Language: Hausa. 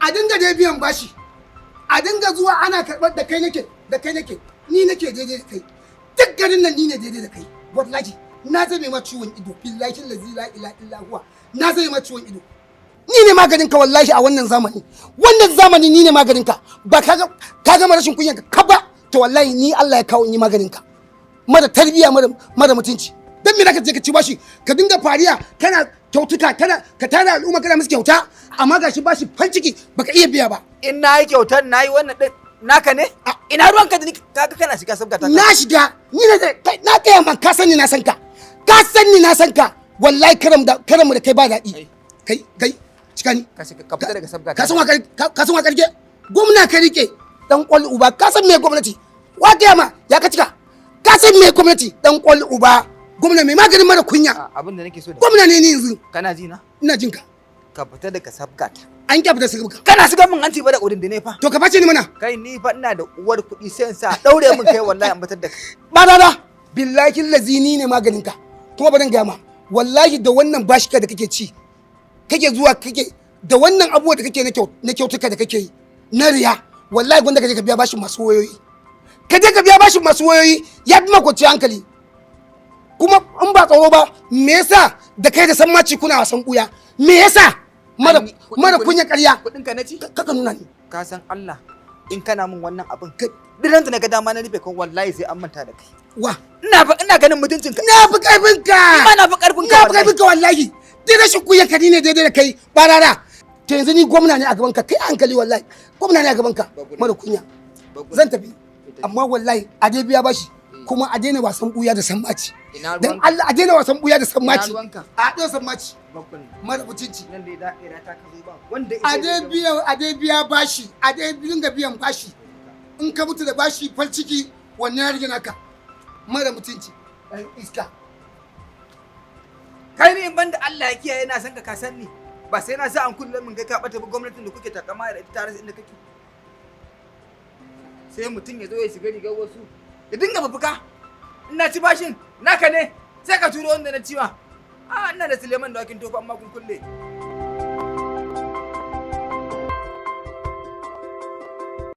A dinga dai biyan bashi, a dinga zuwa ana karɓar. Da kai nake, da kai nake, ni nake daidai da kai. Duk garin nan ni ne daidai da kai. Wallahi na zame ma ciwon ido. Billahi lazi la ilaha illa huwa, na zame ma ciwon ido. Ni ne maganin ka wallahi a wannan zamani, wannan zamani ni ne maganin ka. Ba ka ga rashin kunyan ka ba? To wallahi ni Allah ya kawo in yi maganin ka. Mara tarbiya, mara mutunci. Dan me zaka je ka ci bashi, ka dinga fariya, kana kyautuka, kana ka tara al'umma, kana musu kyauta, amma gashi bashi ciki baka iya biya ba? In na yi kyautar, na yi wannan din naka ne? Ina ruwanka da ni? Kaga kana shiga sabga ta. Na shiga ni ne na gaya ma. Ka sani na san ka, ka sani na san ka. Wallahi karam da karam da kai ba daɗi. Kai, kai, cika ni. Ka shiga, ka fita daga sabga. Ka san wa ka san wa ka rike? Gwamna ka rike, dan kwal uba. Ka san me gwamnati? Wa gaya ma ya ka cika? Ka san me gwamnati, dan kwal uba? Gwamna mai maganin mara kunya. Abin da nake so da Gwamna ne ni yanzu. Kana ji na? Ina jin ka. Ka fita daga sabga ta. An kya fita sabga. Kana shiga min hanci ba da kudin da ne fa. To ka face ni mana. Kai, ni fa ina da uwar kuɗi, sai in sa daure min kai, wallahi an batar da kai. Barara, billahi lazi ni ne maganin ka. Kuma ba dan gaya ma, wallahi da wannan bashika da kake ci, kake zuwa kake da wannan abubuwa da kake na kyautuka da kake yi na riya, wallahi gwanda ka je ka biya bashin masu wayoyi. Ka je ka biya bashin masu wayoyi, ya fi makwaci hankali. Kuma in ba tsaro ba, me yasa da kai da sammaci kuna wasan buya? Me yasa mara kunya, ƙarya? Kuɗin ka na ci? Kaka nuna ni. Ka san Allah, in kana min wannan abin, duk ran da na ga dama na rufe kan, wallahi sai an manta da kai. Wa? Ina fa ina ganin mutuncin ka. Na fi karfin ka. Ma na fi karfin ka. Na fi karfin ka wallahi. Duk rashin kunya ka, ni ne daidai da kai, barara. To yanzu ni gwamna ne a gaban ka. Kai hankali, wallahi gwamna ne a gaban ka, mara kunya. Zan tafi, amma wallahi a dai biya bashi, kuma a daina wasan buya da sammaci. Dan Allah a daina wasan buya da sammaci, a daina sammaci, mara mutunci. Nan dai da'ira ta ka zo ba wanda A dai biya, a dai biya bashi, a dai dinga biyan bashi. In ka mutu da bashi fal ciki, wannan ya rige naka, mara mutunci, ɗan iska. Kai, ni in banda Allah ya kiyaye, na san ka, ka san ni, ba sai na sa an kulle min kai ka bata ba. Gwamnatin da kuke takama da ita tare inda kake, sai mutum ya zo ya shiga rigar wasu ya dinga bafuka. Ina ci bashin naka ne, sai ka turo wanda na ciwa. A ina da Suleiman da Wakin Tofa, amma kun kulle.